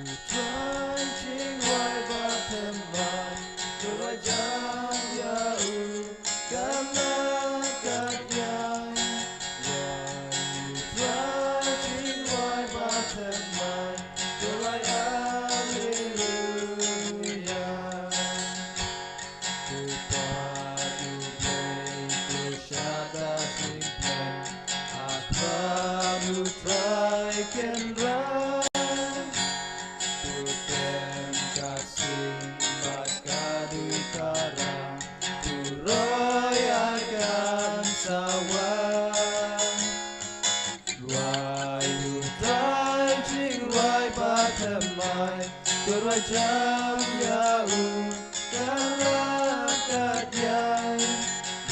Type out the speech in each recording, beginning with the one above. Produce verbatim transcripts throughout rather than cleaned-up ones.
U Trai jingrwai ba thymmai, to rwai jam ïa u, ka la kat ïai. Rwai u Trai jingrwai ba thymmai, to rwai Alleluia. Ko Kpa, ko Blei, ko Shakri Jingpynim, ha khmat U Trai kynrad. To tem ka sing bad ka dei ka rang, to roi ai kan sa wan. Rwai u Trai jingrwai ba thymmai, to rwai jam ïa u, ka la kat ïai.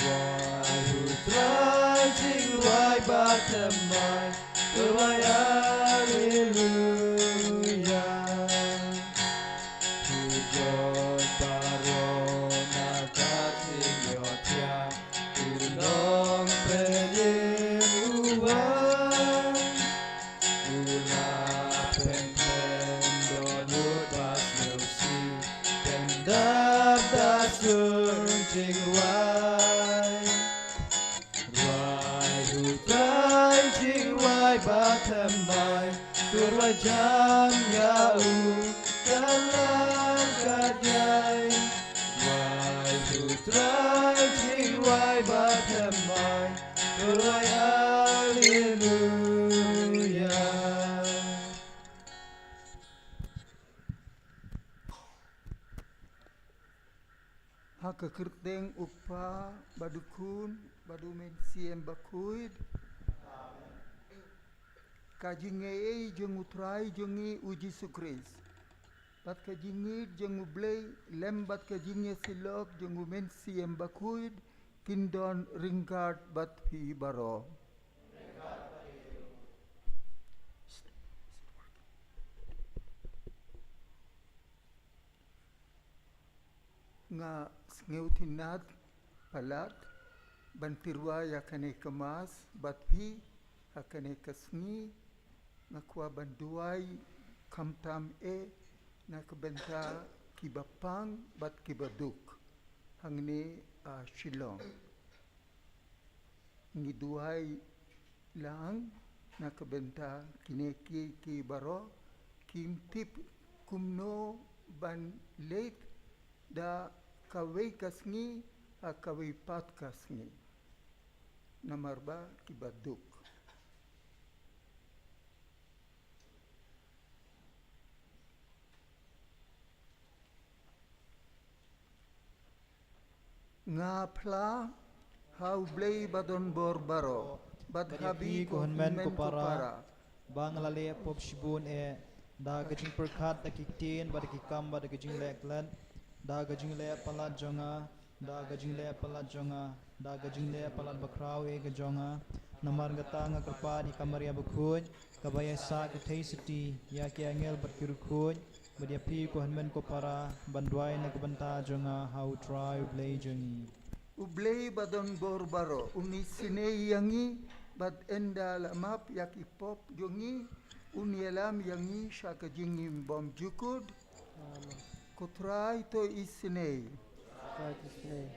Rwai u Trai jingrwai ba thymmai, to rwai Alleluia. U John baroh na ka jingïohthiah, u nongpynim u wan. U la pynpyn dohnud ba sngewsih, pyndap da sur jingrwai. Rwai u Trai jingrwai ba thymmai, to rwai jam ïa u, ka la kat ïai. Rwai u Trai jingrwai ba thymmai, to rwai Alleluia. Ha ka kyrteng U Kpa, bad U Khun, bad U Mynsiem Bakhuid. Ka jingaiei jong U Trai jong ngi U Jisu Khrist, bad ka jingïeit jong U Blei, lem bad ka jingïasyllok jong U Mynsiem Bakhuid, kin don ryngkat bad phi baroh. Nga sngewtynnad palat ban tyrwa ïa kane ka Mass bad phi ha kane ka sngi. Nga kwah ban duwai khamtam eh na ka bynta kiba pang bad kiba duk hangne, ah, Shillong. Ngi duwai lang na ka bynta kine kiei kiei baroh, kim tip kumno ban leit da kawei ka sngi ha kawei pat ka sngi, namar ba kiba duk. Nga phla ha U Blei ba don bor baroh, bad ha phi ko hynmen ko para, ba nga la leh pop shibun eh, da ka jingpyrkhat, da ki ktien, bad da ki kam, bad da ka jingleh klet, da ka jingleh palat jong nga, da ka jingleh palat jong nga, da ka jingleh palat bakhraw eh ka jong nga. Namar kata nga kyrpad ïa ka Maria Bakhuid, kaba ïaisah kynthei sotti ïa ki angel bad ki riewkhuid, bad ïa phi ko hynmen ko para, ban duwai na ka bynta jong nga ha U Trai U Blei jong ngi. U Blei ba don bor baroh un isynei ïa ngi, bad ynda la map ïa ki pop jong ngi, un ïalam ïa ngi sha ka jingim bymjukut. Amen. Ko Trai to isynei. Trai to isynei.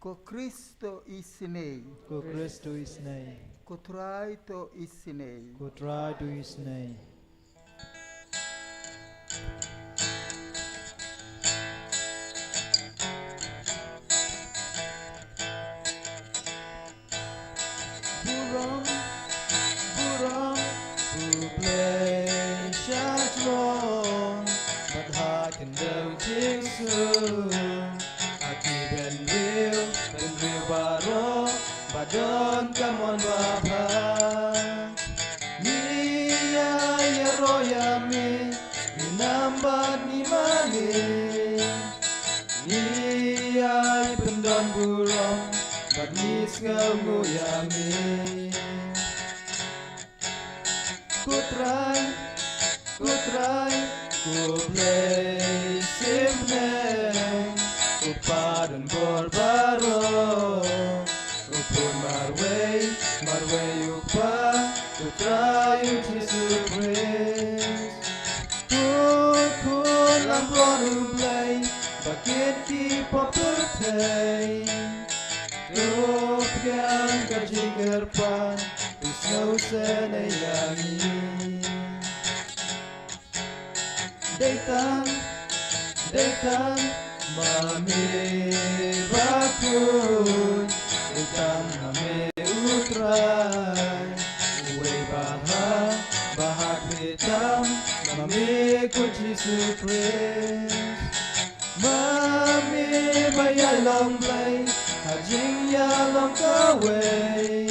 Ko Khrist to isynei. Ko Khrist to isynei. Ko Trai to isynei. Ko Trai to isynei. Burom, burom, U Blei sha jrong, bad ha khyndew jingsuk, ha ki bynriew, bynriew baroh, ba don ka mon ba bha. Ngi ïa ïaroh ïa me, ngi nam bad ngi mane. Ngi ïa pyndon burom, bad ngi sngewnguh ïa me. Ko Trai, ko Trai, ko Blei symbai, ko Pa don bor baroh, ko Khun marwei, marwei U Kpa, ko Trai U Jisu Khrist. Ko Hey, to pdiang ka jingkyrpad, to sngewsynei ïa ngi. Dei tang, dei tang ma me bakhuid, dei tang ma me u Trai. Uwei ba ha, ba ha khuid tam ma me ko Jisu Khrist. Ma me ba ïai long Blei ha jingïalong kawei,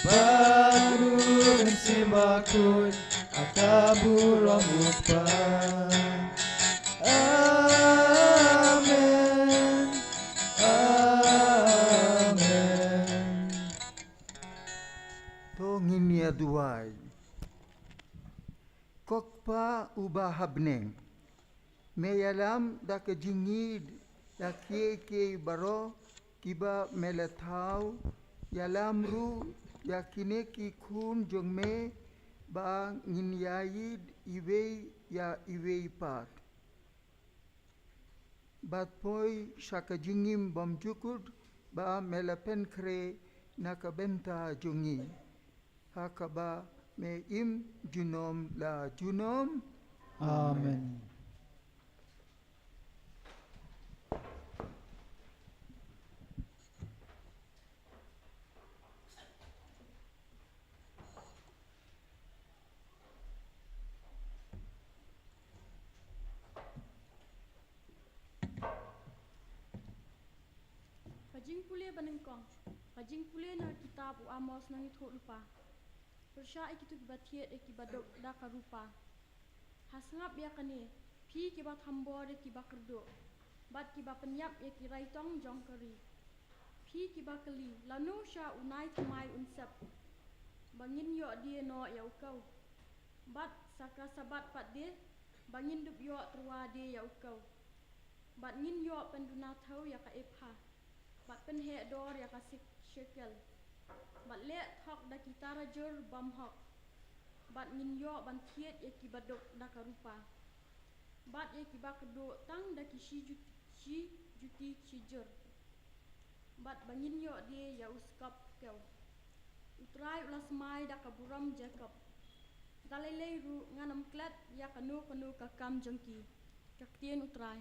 bad U Mynsiem Bakhuid ha ka burom U Kpa. Amen. Amen. To ngin ïa duwai. Ko Kpa uba ha bneng, me ïalam da ka jingïeid ïa kiei kiei baroh kiba me la thaw, ïalam ruh ïa kine ki khun jong me ba ngin ïaid iwei ïa iwei pat, bad poi sha ka jingim bymjukut ba me la pynkhreh na ka bynta jong ngi, ha kaba me im junom la junom. Amen. Ka jingpule banyngkong. Ka jingpule na ka kitab u Amos nongïathuhlypa. Pyrshah ïa kito kiba thied ïa kiba duk da ka rupa. Ha sngap ïa kane, phi kiba thombor ïa kiba kyrduh, bad kiba pynïap ïa ki raitong jong ka ri. Phi kiba kylli, lano sha u nai thymmai un sep, ba ngin ïoh die noh ïa u kew? Bad sa ka Sabbath pat de, ba ngin dup ïoh tyrwa de ïa u kew? Bad ngin ïoh pynduna thew ïa ka epha, bad pynheh dor ïa ka sek-, shekel, bad leh thok da ki tarajur bymhok, bad ngin ïoh ban thied ïa kiba duk da ka rupa, bad ïa kiba kyrduh tang da ki shi jut-, shi juti shi jur, bad ba ngin ïoh die ïa u skop kew. U Trai u la smai da ka burom Jakob. Da lei lei ruh ngan ym klet ïa kano kano ka kam jong ki. Ka ktien U Trai.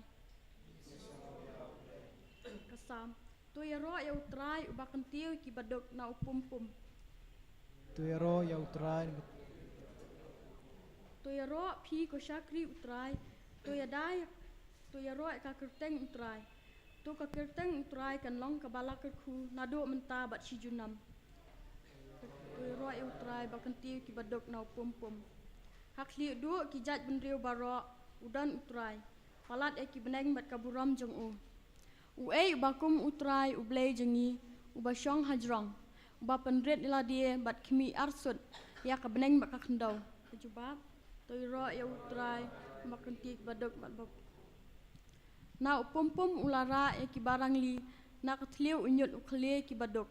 Ka Salm. To ïaroh ïa U Trai uba kyntiew ïa kiba duk na u pum pum. To ïaroh ïa U Trai. To ïaroh phi ko shakri U Trai. To ïada, to ïaroh ïa ka kyrteng U Trai. To ka kyrteng U Trai kan long kaba la kyrkhu naduh mynta bad shi junom. To ïaroh ïa U Trai ba kyntiew ïa kiba duk na u pum pum. Ha khlieh duh ki jaitbynriew baroh u don U Trai. Palat ïa ki bneng bad ka burom jong u. Uei uba kum U Trai U Blei jong ngi, uba shong hajrong, uba pynrit lade bad khmih arsut ïa ka bneng bad ka khyndew. Ka jubab. To ïaroh ïa U Trai ba kyntiew ïa kiba duk bad bap. Na u pum pum u la rah ïa kiba rangli, na ka thliew u ñiut u khlieh ïa kiba duk,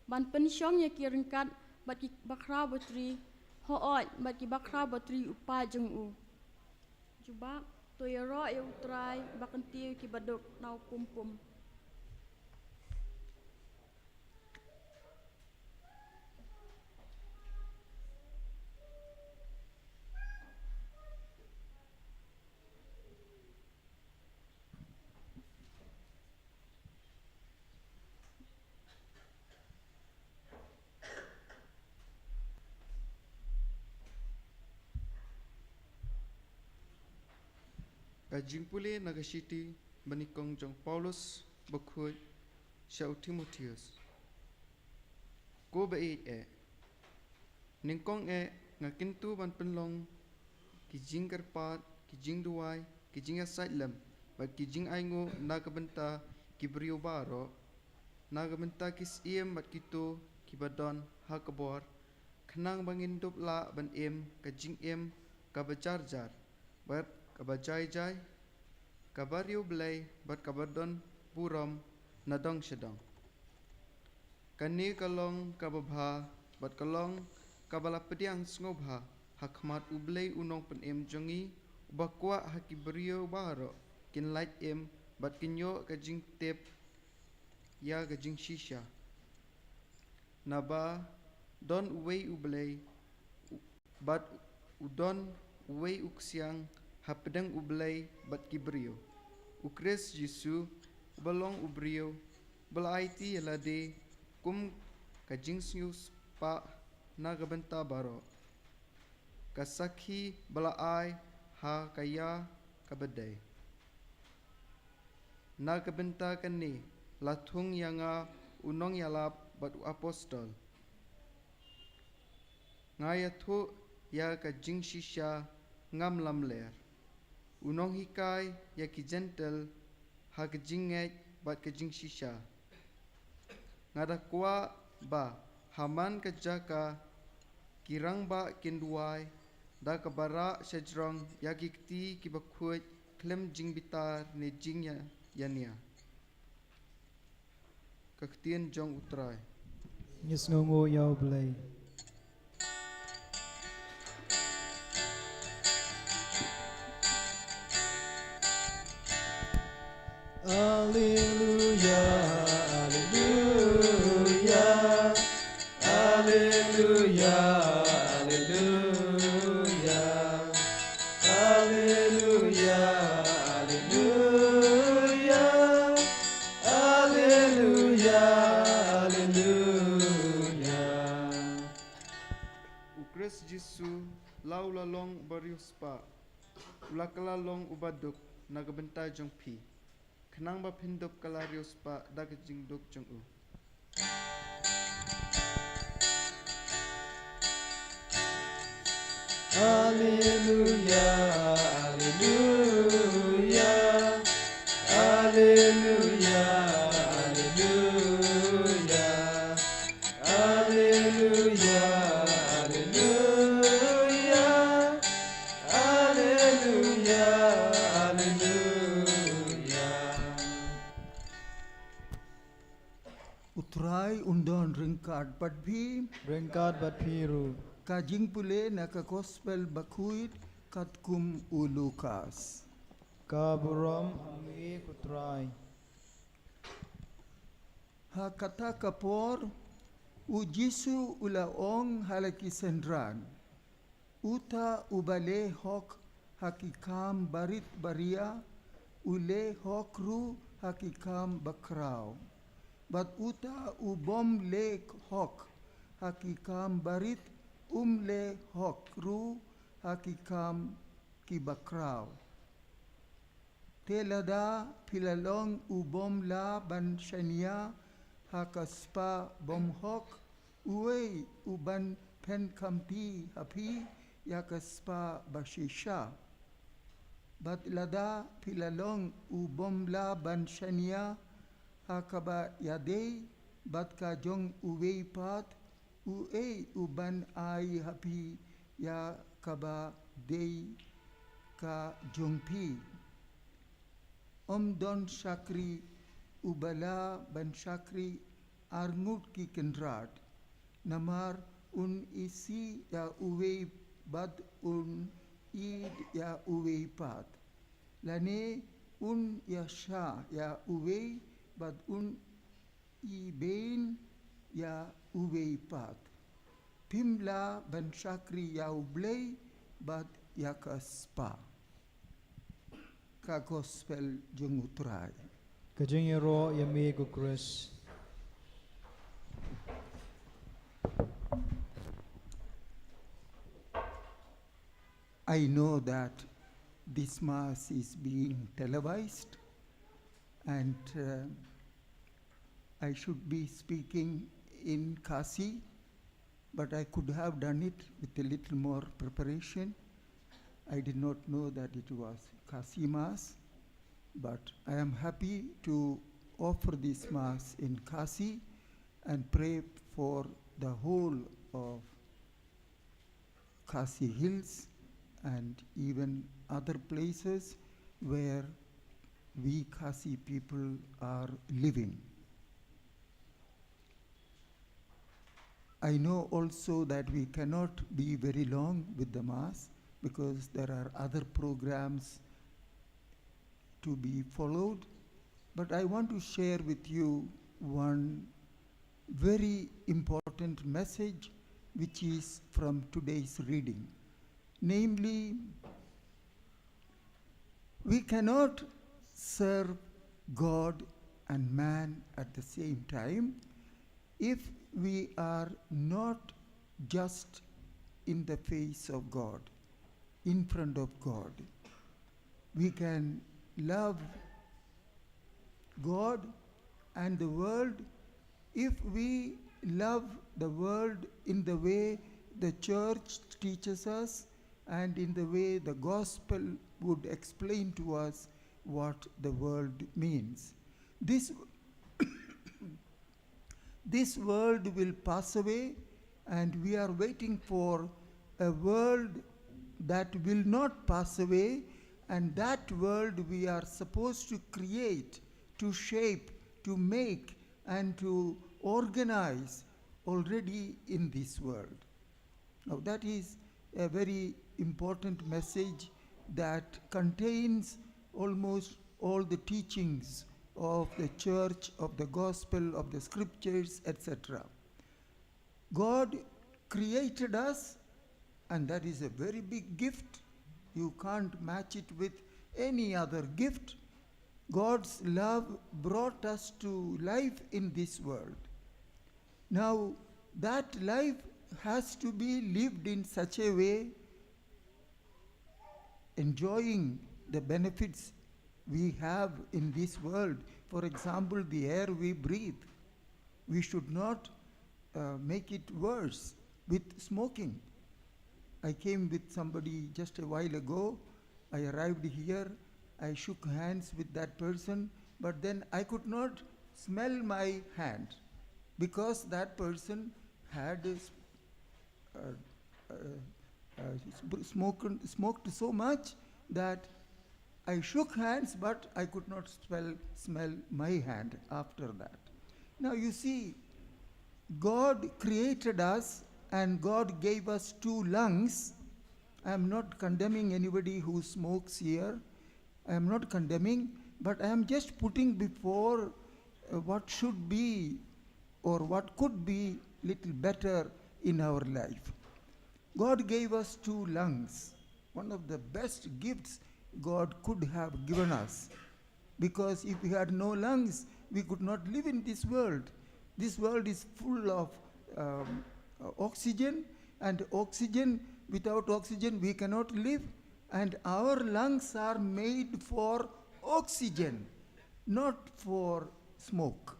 ban pynshong ïa ki ryngkat bad ki bakhraw batri, hooid, bad ki bakhraw batri u paid jong u. Jubab. To ïaroh ïa U Trai ba kyntiew ïa kiba duk na u pum pum. Ka jingpule na ka shithi banyngkong jong u Paulus bakhuid sha u Timotheus. Ko ba ïeit eh, nyngkong eh nga kyntu ban pynlong ki jingkyrpad, ki jingduwai, ki jingïasaid lem, bad ki jingainguh na ka bynta ki briew baroh, na ka bynta ki syiem bad kito kiba don ha ka bor, khnang ba ngin dup lah ban im ka jingim kaba jar jar, bad kaba jai jai, kaba riewblei bad kaba don burom na dong sha dong. Kane ka long kaba bha, bad ka long kaba la pdiang sngewbha ha khmat U Blei U Nongpynim jong ngi, uba kwah ha ki briew baroh kin lait im bad kin ïoh ka jingtip ïa ka jingshisha. Naba don uwei U Blei, u-, bad u don uwei u ksiang hapdeng U Blei bad ki briew. U Khrist Jisu, uba long u briew, ba la aiti ïa lade kum ka jingsngewspah na ka bynta baroh, ka sakhi ba la ai ha ka ïa kaba dei. Na ka bynta kane la thung ïa nga u nongïalap bad u apostol. Nga ïathuh ïa ka jingshisha ngam lamler. U nonghikai ïa ki Jentil ha ka jingngeit bad ka jingshisha. Nga da kwah ba ha man ka jaka ki rangbah kin duwai da kaba rah shajrong ïa ki kti kiba khuid khlem jingbitar ne jingïa-, ïania. Ka ktien jong U Trai. Ngi sngewnguh ïa U Blei. Alleluia, alleluia, alleluia, alleluia. Alleluia, alleluia, alleluia, alleluia. U Khrist Jisu, la u la long uba riewspah, u la kylla long uba duk na ka bynta jong phi, khnang ba phin dup kylla riewspah da ka jingduk jong u. Alleluia, alleluia, alleluia, alleluia, alleluia, alleluia, alleluia, alleluia. U Trai un don ryngkat bad phi. Ryngkat bad phi ruh. Ka jingpule na ka Gospel bakhuid katkum u Lukas. Ka burom ha me ko Trai. Ha kata ka por, u Jisu u la ong ha la ki synran, uta uba leh hok ha ki kam barit baria, u leh hok ruh ha ki kam bakhraw. Bad uta u bym leh hok ha ki kam barit, um leh hok ruh ha ki kam ki bakhraw. Te lada phi la long u bym lah ban shaniah ha ka spah bymhok, uei u ban pynkhamti ha phi ïa ka spah bashisha? Bad lada phi la long u bym lah ban shaniah ha kaba ïadei bad ka jong uwei pat, uei u ban ai ha phi ïa kaba dei ka jong phi? Ym don shakri uba lah ban shakri arngut ki kynrad, namar un isih ïa uwei bad un ïeid ïa uwei pat, lane un ïashah ïa uwei bad un ibeiñ ïa uwei pat. Phim lah ban shakri ïa U Blei bad ïa ka spah. Ka Gospel jong U Trai. Ka jingïaroh ïa me ko Khrist. I know that this Mass is being televised, and, uh, I should be speaking in Khasi, but I could have done it with a little more preparation. I did not know that it was Khasi Mass, but I am happy to offer this Mass in Khasi and pray for the whole of Khasi Hills and even other places where we Khasi people are living. I know also that we cannot be very long with the Mass because there are other programs to be followed, but I want to share with you one very important message which is from today's reading. Namely, we cannot serve God and man at the same time if we are not just in the face of God, in front of God. We can love God and the world if we love the world in the way the church teaches us and in the way the gospel would explain to us what the world means. This, this world will pass away, and we are waiting for a world that will not pass away, and that world we are supposed to create, to shape, to make, and to organize already in this world. Now, that is a very important message that contains almost all the teachings of the church, of the gospel, of the scriptures, et cetera. God created us, and that is a very big gift. You can't match it with any other gift. God's love brought us to life in this world. Now, that life has to be lived in such a way, enjoying the benefits we have in this world. For example, the air we breathe. We should not uh, make it worse with smoking. I came with somebody just a while ago. I arrived here. I shook hands with that person, but then I could not smell my hand because that person had a s- uh, uh, uh, sp- smoked, smoked so much that I shook hands, but I could not smell, smell my hand after that. Now you see, God created us and God gave us two lungs. I am not condemning anybody who smokes here. I am not condemning, but I am just putting before uh, what should be or what could be little better in our life. God gave us two lungs, one of the best gifts God could have given us. Because if we had no lungs, we could not live in this world. This world is full of um, uh, oxygen, and oxygen, without oxygen, we cannot live. And our lungs are made for oxygen, not for smoke.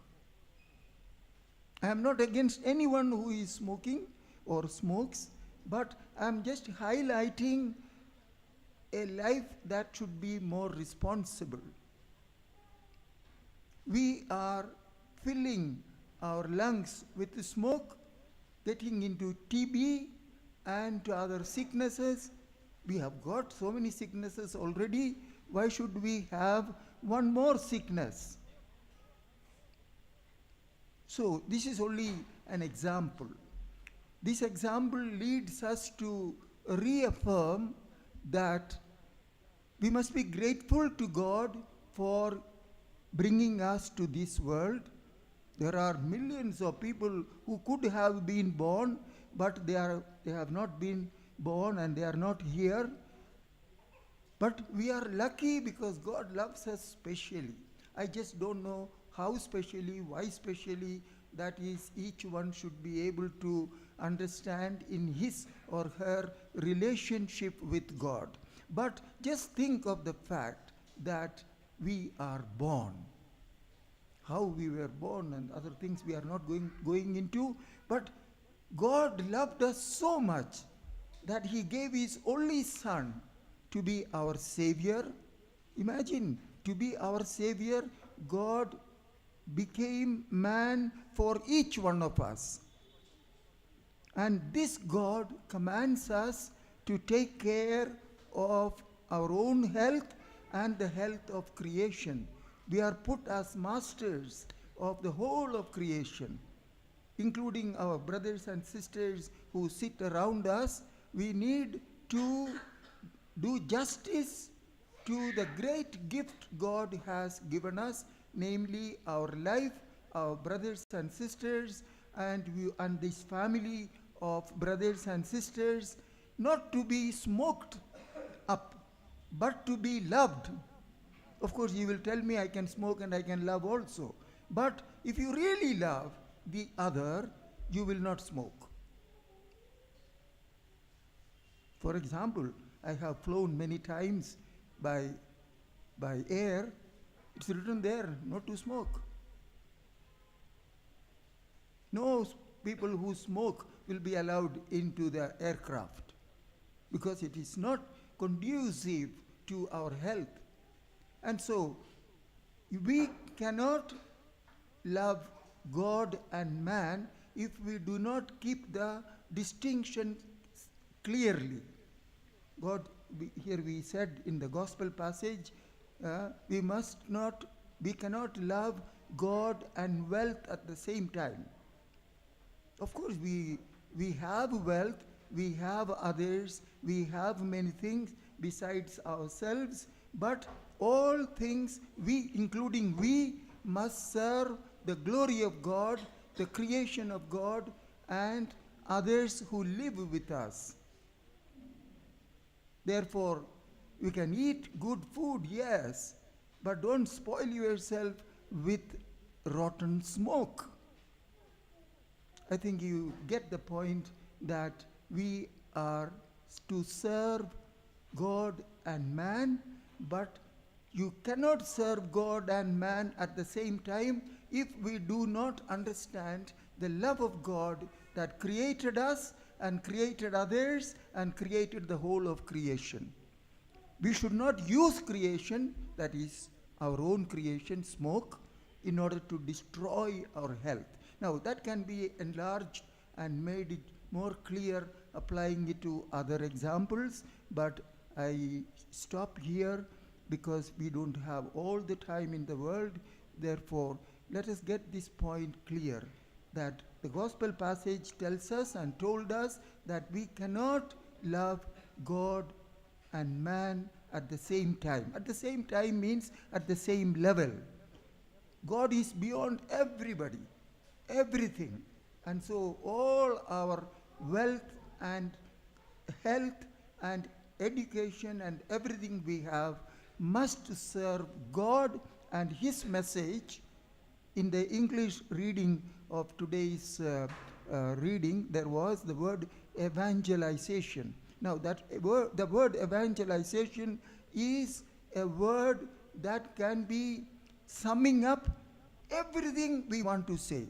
I am not against anyone who is smoking or smokes, but I am just highlighting a life that should be more responsible. We are filling our lungs with smoke, getting into T B and to other sicknesses. We have got so many sicknesses already. Why should we have one more sickness? So, this is only an example. This example leads us to reaffirm that we must be grateful to God for bringing us to this world. There are millions of people who could have been born, but they, are, they have not been born and they are not here. But we are lucky because God loves us specially. I just don't know how specially, why specially, that is, each one should be able to understand in his or her relationship with God. But just think of the fact that we are born. How we were born and other things we are not going, going into. But God loved us so much that he gave his only son to be our savior. Imagine, to be our savior, God became man for each one of us. And this God commands us to take care of our own health and the health of creation. We are put as masters of the whole of creation, including our brothers and sisters who sit around us. We need to do justice to the great gift God has given us, namely our life, our brothers and sisters and we and this family of brothers and sisters not to be smoked up, but to be loved. Of course, you will tell me, "I can smoke and I can love also." But if you really love the other, you will not smoke. For example, I have flown many times by, by air. It's written there, "Not to smoke." No s- people who smoke will be allowed into the aircraft because it is not conducive to our health. And so we cannot love God and man if we do not keep the distinction clearly. God, we, here we said in the gospel passage, uh, we must not, we cannot love God and wealth at the same time. Of course, we, we have wealth, we have others, we have many things besides ourselves, but all things, we, including we, must serve the glory of God, the creation of God, and others who live with us. Therefore, you can eat good food, yes, but don't spoil yourself with rotten smoke. I think you get the point that we are to serve God and man, but you cannot serve God and man at the same time if we do not understand the love of God that created us and created others and created the whole of creation. We should not use creation, that is our own creation, smoke, in order to destroy our health. Now, that can be enlarged and made it more clear applying it to other examples, but I stop here because we don't have all the time in the world. Therefore, let us get this point clear that the gospel passage tells us and told us that we cannot love God and man at the same time. At the same time means at the same level. God is beyond everybody, everything. And so all our wealth and health and education and everything we have must serve God and His message. In the English reading of today's uh, uh, reading, there was the word evangelization. Now, that word, the word evangelization is a word that can be summing up everything we want to say.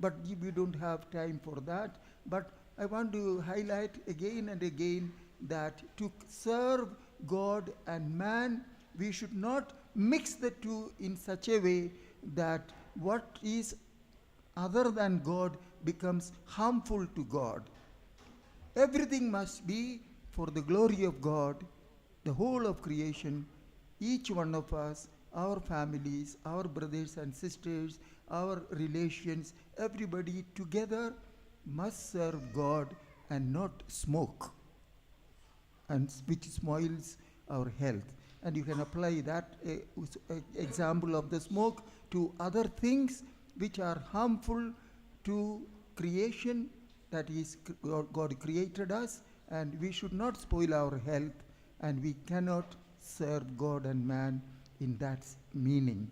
But we don't have time for that. But I want to highlight again and again that to serve God and man, we should not mix the two in such a way that what is other than God becomes harmful to God. Everything must be for the glory of God, the whole of creation, each one of us, our families, our brothers and sisters, our relations, everybody together must serve God and not smoke, and s- which spoils our health. And you can apply that uh, s- uh, example of the smoke to other things which are harmful to creation, that is, cr- God God created us, and we should not spoil our health, and we cannot serve God and man in that s- meaning.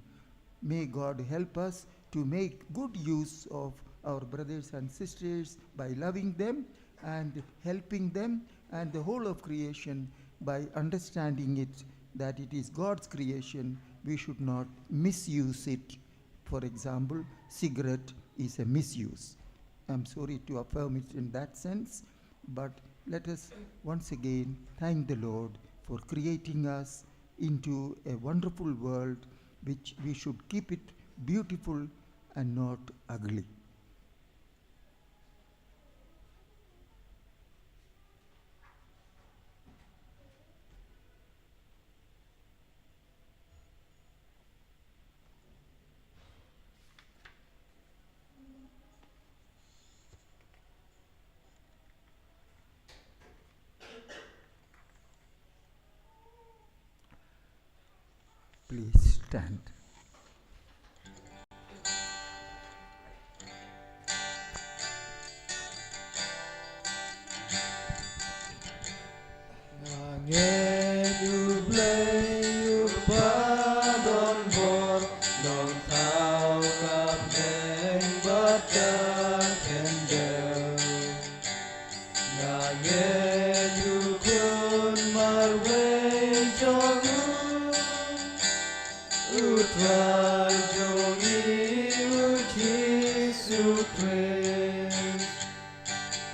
May God help us to make good use of our brothers and sisters by loving them and helping them and the whole of creation by understanding it that it is God's creation. We should not misuse it. For example, cigarette is a misuse. I'm sorry to affirm it in that sense, but let us once again thank the Lord for creating us into a wonderful world which we should keep it beautiful and not ugly. Please stand. Trai jong ngi u Jisu Khrist,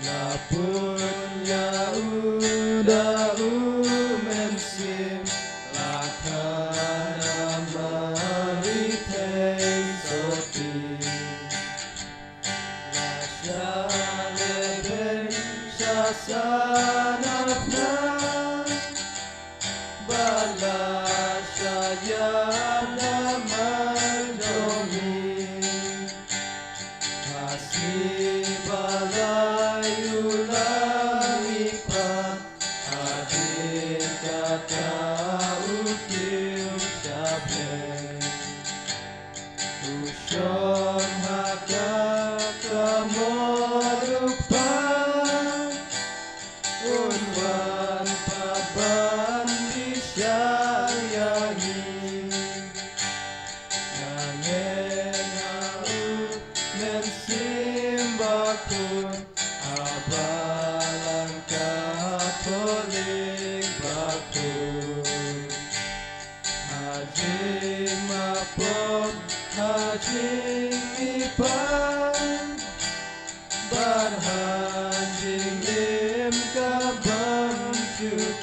la pun ïa u da u Mynsiem, la kha na Mari Theisotti. La shah lehbeiñ sha sanaphna, ba la shah ïaid na mar jong ngi. Ha sngi ba lai u la mihpat, hadien kata u kiew sha Blei. U shong ha ka kamor u Kpa, un wan pat ban bishar ïa ngi. Nga ngeit ha u Mynsiem Bakhuid, ha Balang Katholik bakhuid. Ha jingmap pop, ha jingmihpat, bad ha jingim ka bymjukut.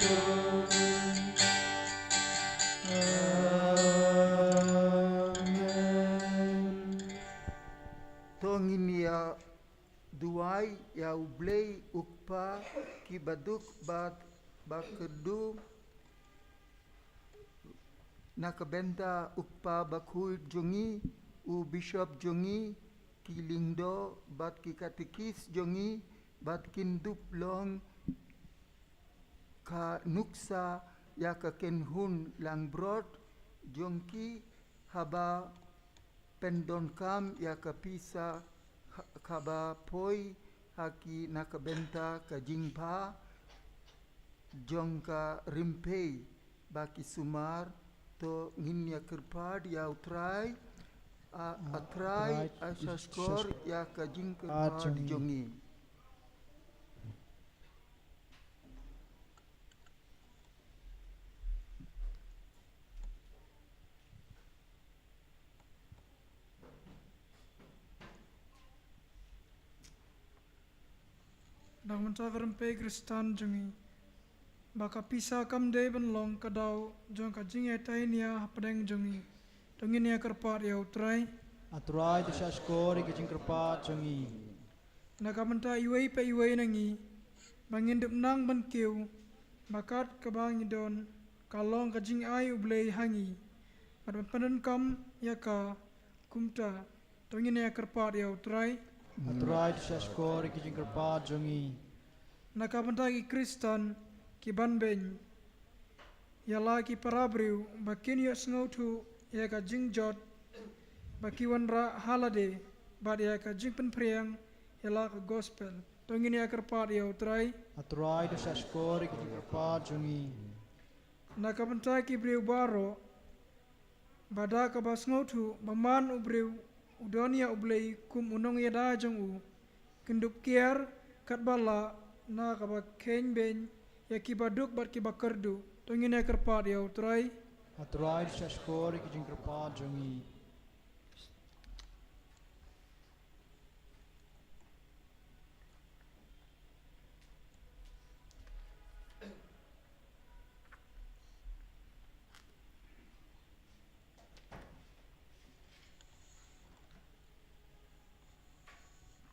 Amen. To ngin ïa duwai ïa U Blei U Kpa ki baduk bad bakyrduh, na ka bynta U Kpa Bakhuid jong ngi, u Bishop jong ngi, ki lyngdoh bad ki katekist jong ngi, bad kin dup long ka nuksa ïa ka kynhun langbrot jong ki, haba pyndonkam ïa ka pisa ha-, kaba poi ha ki na ka bynta ka jingbha jong ka rympei ba ki sumar. To ngin ïa kyrpad ïa U Trai. A, A Trai, a shahshkor ïa ka jingkyrpad jong ngi. Dang mynta ka rympei Khristan jong ngi, ba ka pisa kam dei ban long ka daw jong ka jingïatai nia hapdeng jong ngi. To ngin ïa kyrpad ïa U Trai. A Trai, to shahshkor ïa ka jingkyrpad jong ngi. Na ka bynta iwei pa iwei na ngi, ba ngin dup nang ban kiew ba kat kaba ngi don ka long ka jingai U Blei ha ngi, bad ban pyndonkam ïa ka. Kumta, to ngin ïa kyrpad ïa U Trai. A Trai, to shahshkor ïa ka jingkyrpad jong ngi. Na ka bynta ki Khristan ki ban beiñ ïa la ki para briew, ba kin ïohsngew thuh ïa ka jingjot ba ki wanrah ha lade, bad ïa ka jingpynphriang ïa la ka gospel. To ngin ïa kyrpad ïa U Trai. A Trai, to shahshkor ïa ka jingkyrpad jong ngi. Na ka bynta ki briew baroh, ba da kaba sngewthuh ba man u briew u don ïa U Blei kum u nongïada jong u, kin dup kiar katba lah na kaba kheiñ beiñ ïa ki baduk bad ki bakyrduh. To ngin ïa kyrpad ïa U Trai. A Trai, to shahshkor ïa ka jingkyrpad jong ngi.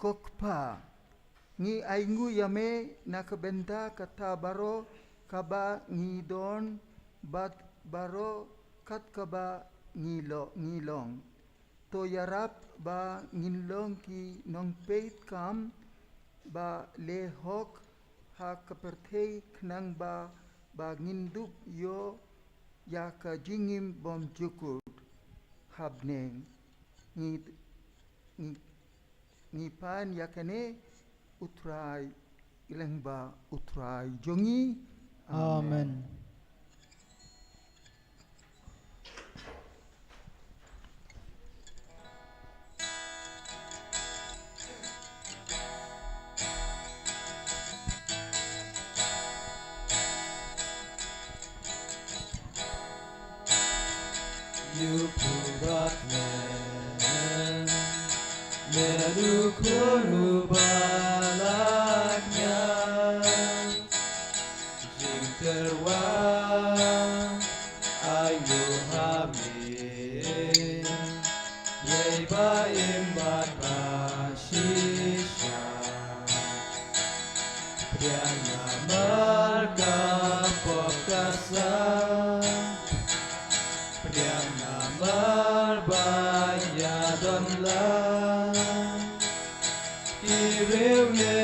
Ko Kpa, ngi ainguh ïa me na ka bynta kata baroh kaba ngi don bad baroh kat kaba ngi lo-, ngi long. To ïarap ba ngin long ki nongpeit kam ba leh hok ha ka pyrthei, khnang ba, ba ngin dup ïoh ïa ka jingim bymjukut. Ha bneng ngi, ngi, ngi pan ïa kane, U Trai, lyngba U Trai jong ngi. Amen. Amen. Ïa u pyrbat me, me u khun uba la kñia. Jingtyrwa ai nguh ha me, ïa ba im bad ba shisha. Pdiang namar ka pop ka sa, pdiang namar ba ïa don lang. Ki riew ngi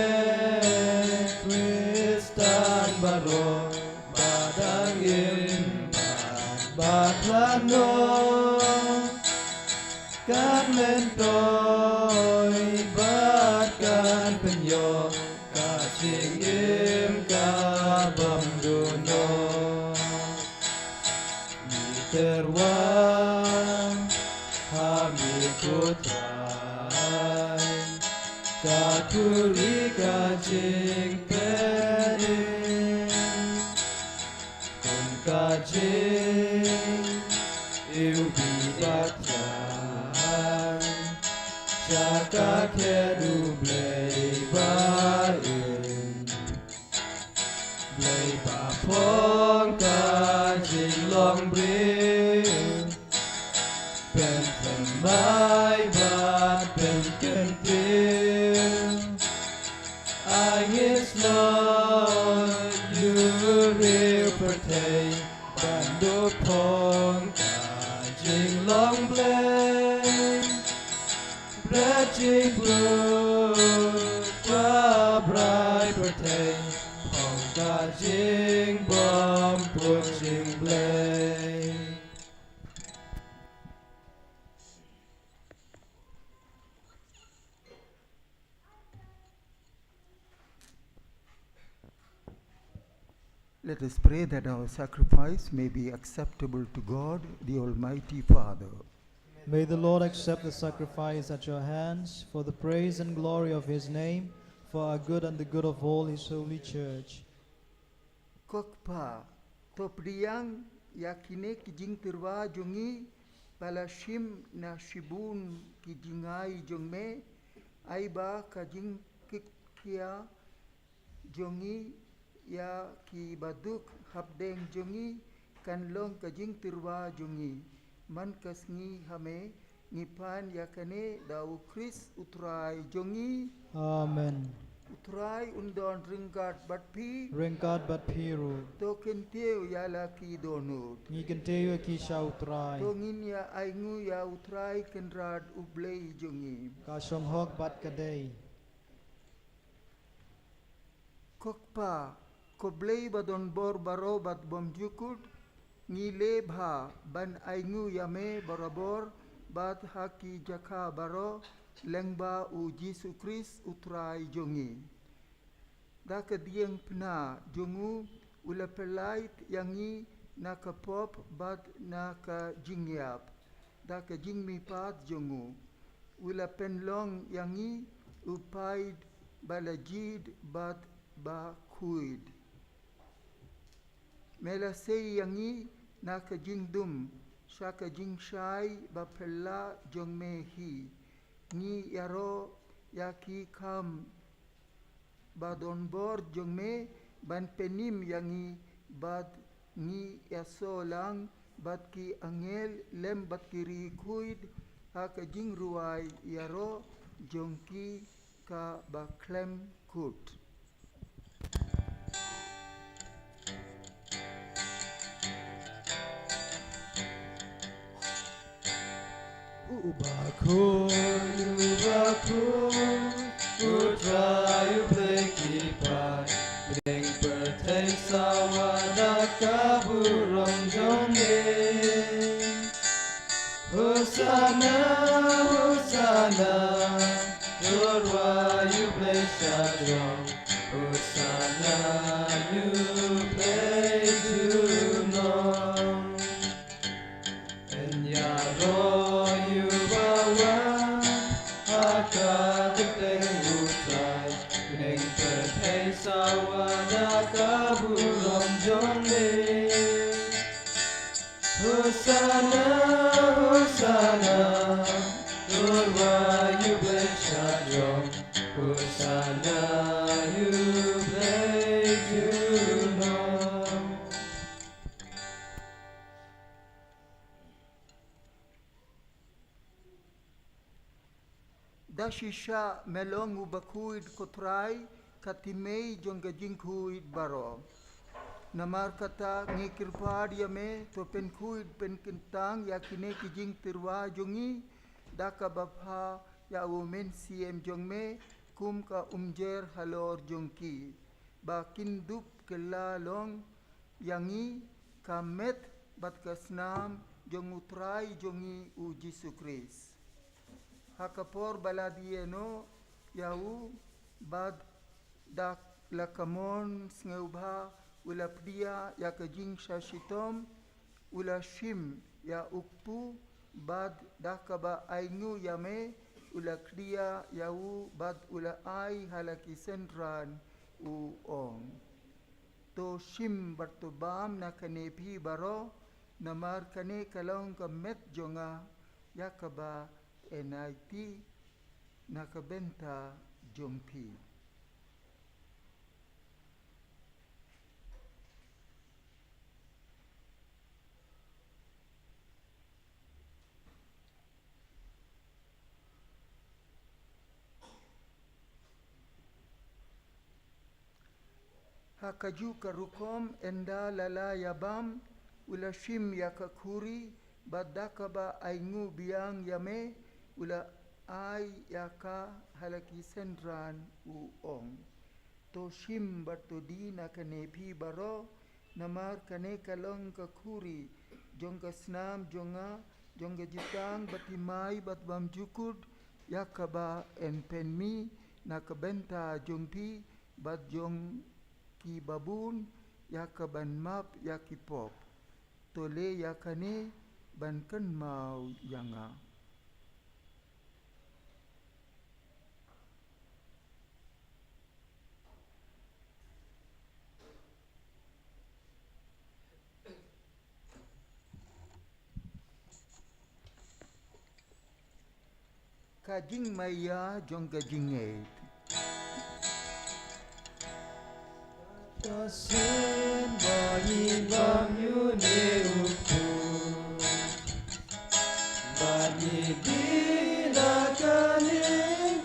Khristan baroh ba dang im bad ba la noh, kan myntoi bad kan pynïoh ka jingim ka bym duh noh. Ngi tyrwa ha me ko Trai, ka khuri ka jingpynim. Kum ka jingïohi ba thiang sha ka khet U Blei ba im. Blei ba phong ka jinglong briew, pynthymmai bad pynkyntiew. Ai ngin snoh ïa u riew pyrthei ban duh phong ka jinglong Blei. Bret jingpluh ba brai pyrthei, phong ka jingbym put jong U Blei. Let us pray that our sacrifice may be acceptable to God, the Almighty Father. May the Lord accept the sacrifice at your hands for the praise and glory of his name, for our good and the good of all his holy church. Ko Kpa, to pdiang ïa kine ki jingtyrwa jong ngi ba la shim na shibun ki jingai jong me, ai ba ka jingkitkhia jong ngi ïa ki baduk hapdeng jong ngi kan long ka jingtyrwa jong ngi. Man ka sngi ha me ngi pan ïa kane da U Khrist U Trai jong ngi. Amen. U Trai un don ryngkat bad phi. Ryngkat bad phi ruh. To kyntiew ïa la ki dohnud. Ngi kyntiew ïa ki sha U Trai. To ngin ïa ainguh ïa U Trai Kynrad U Blei jong ngi. Ka shong hok bad ka dei. Ko Kpa, ko Blei ba don bor baroh bad bymjukut, ngi leh bha ban ainguh ïa me barabor bad ha ki jaka baroh lyngba U Jisu Khrist U Trai jong ngi. Da ka diengphna jong u, u la pyllait ïa ngi na ka pop bad na ka jingïap. Da ka jingmihpat jong u, u la pynlong ïa ngi u paid ba la jied bad ba khuid. Me la sei ïa ngi na ka jingdum sha ka jingshai ba phylla jong me hi. Ngi ïaroh ïa ki kham ba don bor jong me ban pynim ïa ngi, bad ngi ïasoh lang bad ki angel lem bad ki riewkhuid ha ka jingrwai ïaroh jong ki kaba khlem kut. Uba khun, uba khun, U Trai U Blei ki paid, bneng pyrthei sawa da ka burom jong me. Hosanna, Hosanna, to rwai U Blei shajrong. Hosanna, U Blei junom. Yn ïaroh ïa uba wan ha ka kyrteng U Trai, bneng pyrthei sawa da ka burom jong me. Hosanna. Hosanna, you praise you, Lord. Da shisha me long u bakhuid, ko Trai, ka thimei jong ka jingkhuid baroh. Namar kata ngi kyrpad ïa me, to pynkhuid pynkyntang ïa kine ki jingtyrwa jong ngi, da kaba pha ïa u Mynsiem jong me, kum ka umjer halor jong ki, ba kin dup kylla long ïa ngi ka met bad ka snam jong u Trai jong ngi u Jisu Khrist. Ha ka por ba la die noh ïa u, bad da la kamon sngewbha, u la pdiang ïa ka jingshah shitom, u la shim ïa u kpu, bad da kaba ainguh ïa me, u la khdiang ïa u, bad u la ai ha la ki synran, u ong: To shim bad to bam na kane phi baroh, namar kane ka long ka met jong nga, ïa kaba yn aiti na ka bynta jong phi. Ha kajuh ka rukom, ynda la la ïa bam, u la shim ïa ka khuri, bad da kaba ainguh biang ïa me, u la ai ïa ka ha la ki synran, u ong: To shim bad to die na kane phi baroh, namar kane ka long ka khuri jong ka snam jong nga, jong ka jutang bathymmai bad bymjukut, ïa kaba yn pynmih na ka bynta jong phi bad jong ki babun, ïa kaban map ïa ki pop. To leh ïa kane ban kynmaw ïa nga. Ka jingmaïa jong ka jingngeit. Ka sien ba ngi bam ïa une u kpu, ba ngi die na kane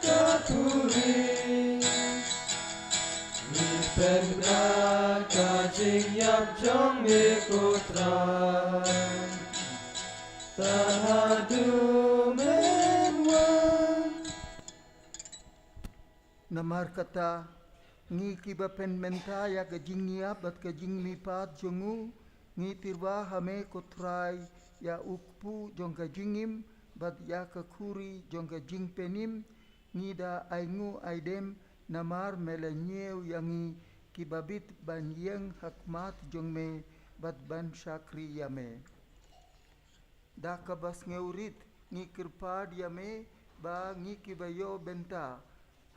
ka khuri, ngi pynbna ka jingïap jong me, ko Trai. Tad haduh men wan. Namar kata, ngi kiba pynmynta ïa ka jingïap bad ka jingmihpat jong u, ngi tyrwa ha me, ko Trai, ïa u kpu jong ka jingim bad ïa ka khuri jong ka jingpynim, ngi da ainguh aidem, namar me la ñiew ïa ngi kiba bit ban ïeng ha khmat jong me bad ban shakri ïa me. Da kaba sngewrit ngi kyrpad ïa me ba ngi kiba ïoh bynta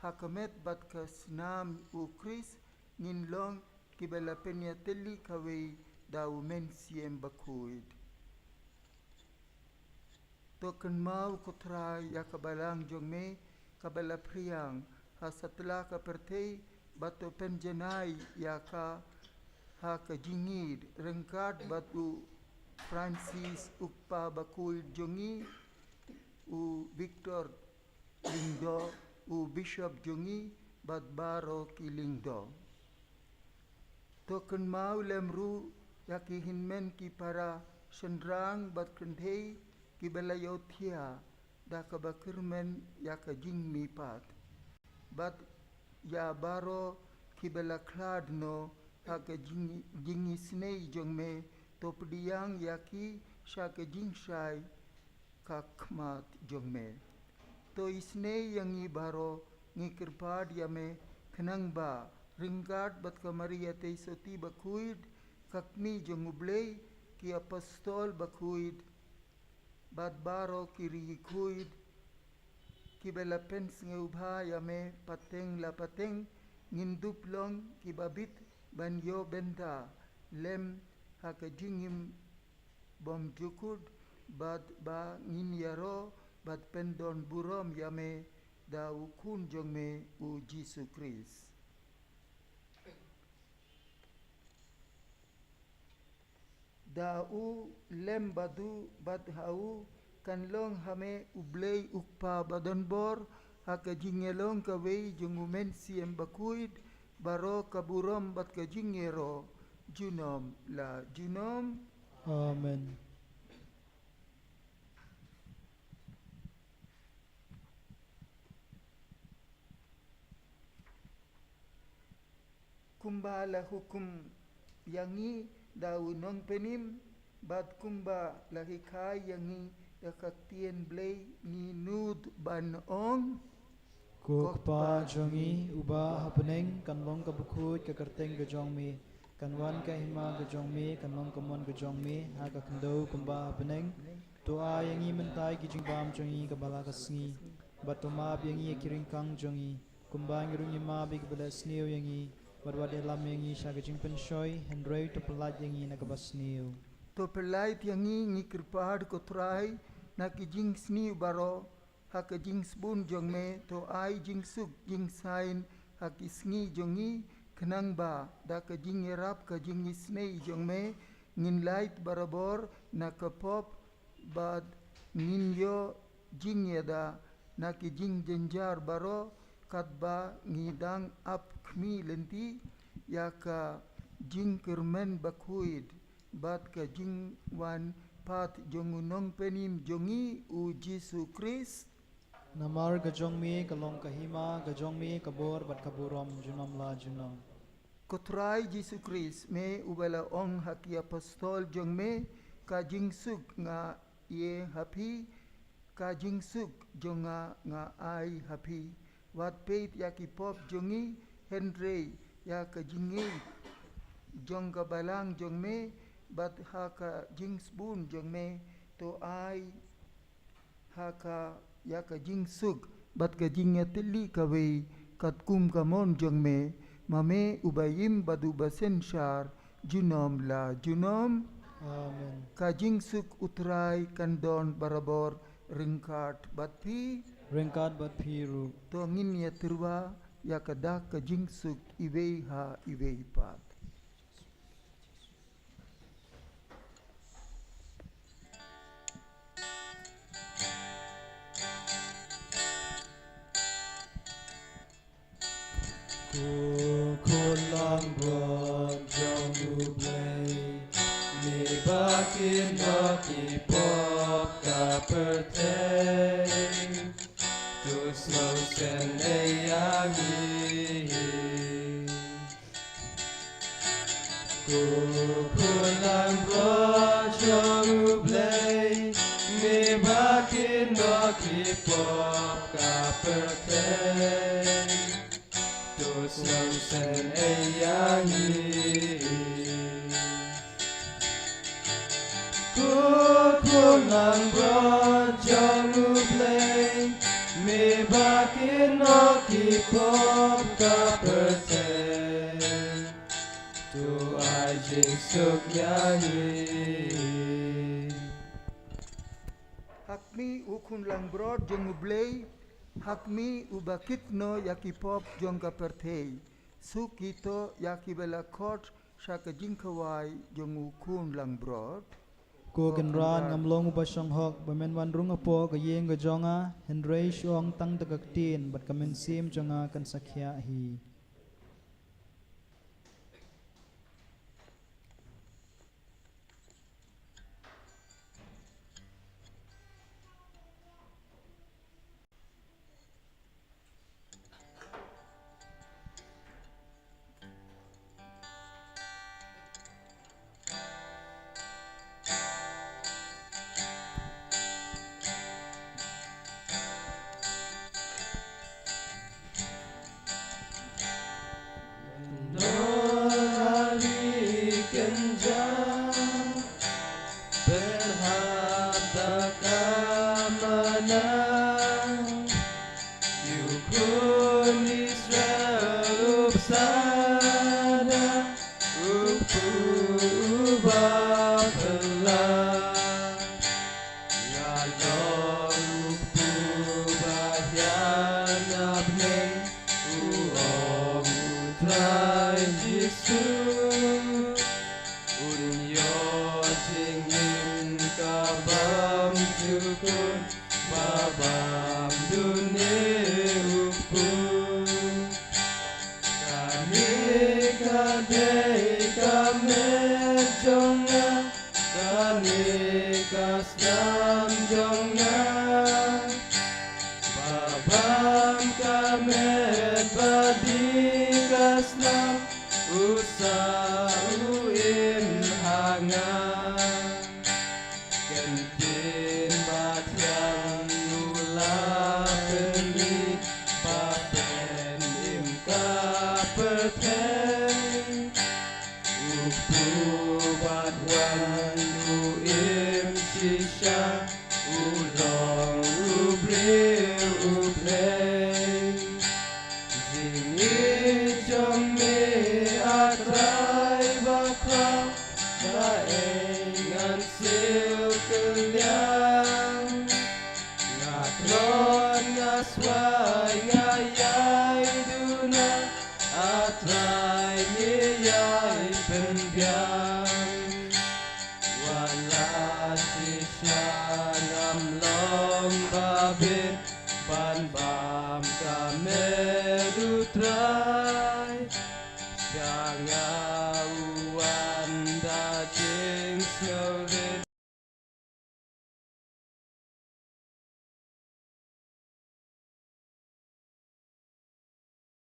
ha ka met bad ka snam u Khrist, ngin long kiba la pynïatylli kawei da u Mynsiem Bakhuid. To kynmaw, ko Trai, ïa ka balang jong me kaba la phriang ha satlak ka pyrthei, bad to pynjanai ïa ka ha ka jingïeid ryngkat bad u Francis, u kpa bakhuid jong ngi, u Victor Lyngdoh, u Bishop jong ngi, bad baroh ki Lyngdoh. To kynmaw lem ruh ïa ki hynmen ki para shynrang bad kynthei kiba la ïohthiah da kaba kyrmen ïa ka jingmihpat, bad ïa baroh kiba la khlad noh ha ka jing, jingisynei jong me, to pdiang ïa ki sha ka jingshai ka khmat jong me. To isynei ïa ngi baroh, ngi kyrpad ïa me, khnang ba ryngkat bad ka Maria Theisotti bakhuid, ka Kmie jong u Blei, ki apostol bakhuid, bad baroh ki riewkhuid kiba la pynsngewbha ïa me pateng la pateng, ngin dup long kiba bit ban ïoh bynta lem ha ka jingim bymjukut, bad ba ngin ïaroh bad pyndon burom ïa me da u Khun jong me u Jisu Khrist. Da u lem bad u bad ha u kan long ha me u Blei u Kpa badonbor, ha ka jingïalong kawei jong u Mynsiem Bakhuid, baroh ka burom bad ka jingïaroh junom la junom. Amen. Kumba la hukum ïa ngi da u nongpynim, bad kumba la hikai ïa ngi da ka ktien Blei, ngi nud ban ong: Ko Kpa jong ngi uba ha bneng, kan long ka bakhuid ka kyrteng ka jong me, kan wan ka hima ka jong me, kan long ka mon ka jong me ha ka khyndew kumba ha bneng. To ai ïa ngi mynta ki jingbam jong ngi kaba la ka sngi, bad to map ïa ngi ïa ki ryngkang jong ngi, kumba ngi ruh ngi map ïa kiba leh sniew ïa ngi, bad wat ïalam ïa ngi sha ka jingpynshoi, hynrei to pyllait ïa ngi na kaba sniew. To pyllait ïa ngi, ngi kyrpad ko Trai, na ki jingsniew baroh, ha ka jingsbun jong me, to ai jingsuk jingsain ha ki sngi jong ngi, khnang ba da ka jingïarap ka jingisynei jong me, ngin lait barabor na ka pop, bad ngin ïoh jingïada na ki jingjynjar baroh, katba ngi dang ap khmih lynti ïa ka jingkyrmen bakhuid bad ka jingwan pat jong u nongpynim jong ngi u Jisu Khrist. Namar ka jong me ka long ka hima, ka jong me ka bor bad ka burom junom la junom. Ko Trai Jisu Khrist, me uba la ong ha ki apostol jong me, ka jingsuk nga ïeh ha phi, ka jingsuk jong nga nga ai ha phi. Wat peit ïa ki pop jong ngi, hynrei ïa ka jingngeit jong ka balang jong me, bad ha ka jingsbun jong me, to ai ha ka ïa ka jingsuk bad ka jingïatylli kawei katkum ka mon jong me, ma me uba im bad uba synshar junom la junom. Amen. Ka jingsuk u Trai kan don barabor ryngkat bad phi. Ryngkat bad phi ruh. To ngin ïatyrwa ïa ka dak ka jingsuk iwei ha iwei pat. Ko Khun langbrot jong U Blei, me ba kynnoh ki pop ka pyrthei, to sngewsynei ïa ngi. Ko Khun langbrot jong U Blei, me ba kynnoh ki pop ka pyrthei, to sngewsynei ïa ngi. Ko Khun langbrot jong U Blei, me ba kynnoh ki pop ka pyrthei, to ai jingsuk ïa ngi. Ha khmih U Khun langbrot jong U Blei, ha khmih uba kit noh ïa ki pop jong ka pyrthei. Suk ïa to ïa kiba la khot sha ka jingkhawai jong U Khun langbrot. Ko Kynrad, ngam long uba shong hok ba men wan rung hapoh ka ïing ka jong nga, hynrei shu ong tang da ka ktien bad ka mynsiem jong nga kan sa khiah hi. Khun ba bam dune u khun. Kane ka dei ka met jong nga, kane ka snam jong nga. Ba bam ka met ba die ka snam, u Sah u im ha nga. Kyntien ba thiang u la pynmih, ba pynim ka pyrthei. U kpu bad wan u im shisha, u long u briew u Blei. Jingïeit jong me, A Trai bakhraw, la ei ngan siew kylliang. Nga khlon, nga swai, nga ïai duna, A Trai, me ïai pynbiang. Wat la shisha ngam long ba bit ban bam ka met U Trai.